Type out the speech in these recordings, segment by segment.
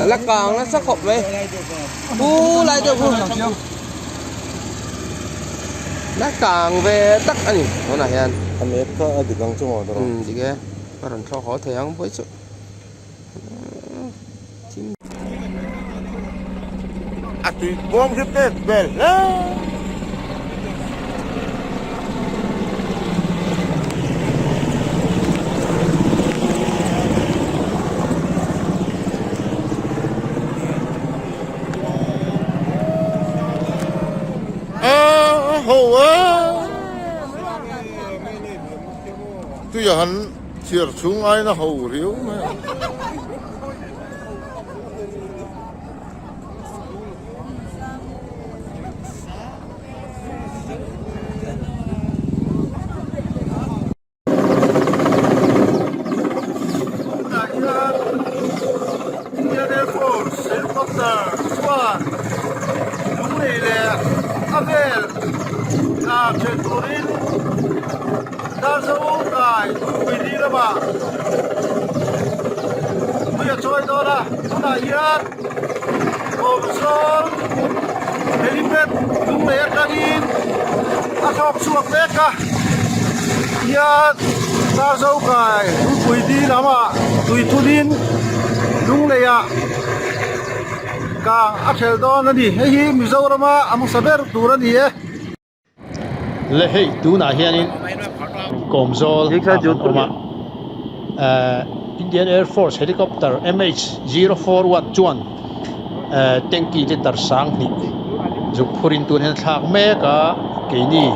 La kang nasa khawp mai khu lai deuh khu la kang ve tak a ni tunah hian a map kha a dik ang chu maw umm dik e a rawn thlawk haw thei ang pawi chu a tui bawm hi pek vel hle. A ho a tuia han chhiar chhung aiin a ho riau mai a. Tunah hian Indian Air Force helicopter chuan lunglei leh a vel hna then turin Darzo kai Tuipui lamah mui a chawi dawn a, tunah hian Kawmzawl helipad lunglei atangin a thlawk chhuak mek a, hian Darzo kai Tuipui lamah tui thunin lungleiah kang a thelh dawn a ni. Hei hi Mizorama a hmasa ber tur a ni e. Le hei tunah hianin Kawmzawl ah kan awm a, eh Indian Air Force helicopter MH-041 chuan eh tanky liter sanghnih zuk phurin tun hian a thlak mek a, keini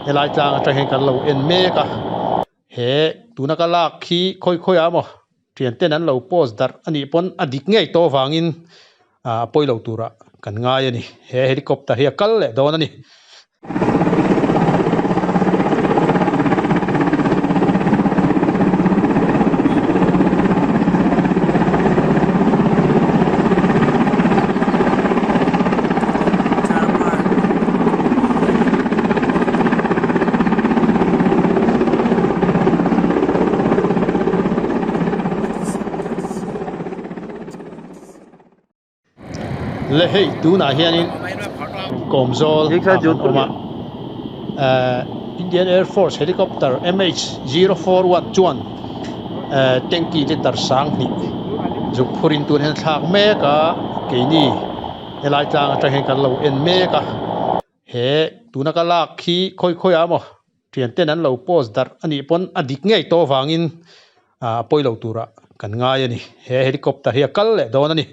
helai tlang atang hian kan lo en mek a, he tuna ka lak hi khawi khawi ah maw thian ten an lo post darh a nih pawn a dik ngei tawh avangin ah a pawi lo turah kan ngai a ni he helicopter hi a kal leh dawn a ni. Le hei tunah hianin Kawmzawl ah kan awm a eh Indian Air Force helicopter MH-041 chuan eh tanky liter sanghnih zuk phurin tun hian a thlak mek a keini helai tlang atang hian kan lo en mek a. He tuna ka lak hi khawi khawi ah maw thian ten an lo post darh a nih pawn a dik ngei tawh avangin ah a pawi lo turah kan ngai a ni. He helicopter hi a kal leh dawn a ni.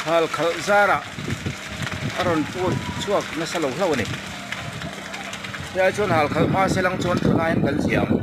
Hal khalh zarah a rawn put chhuak nasa lo hlauh a ni. Helai chuan hal khalh hma se lang chuan tunlai an kal ziah ang.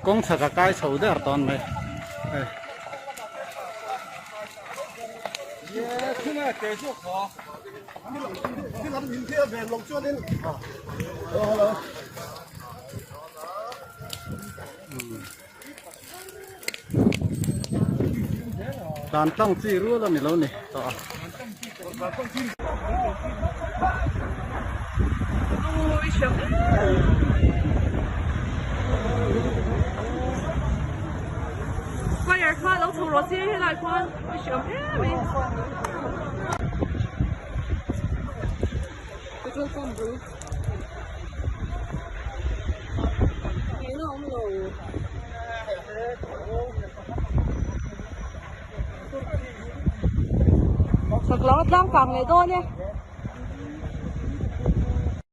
Kawng chhak a kai chho der tawn mai hei. Tlan tlang chi rual a ni lo ni tawh a. Chak lo a tlang kang leh dawn e.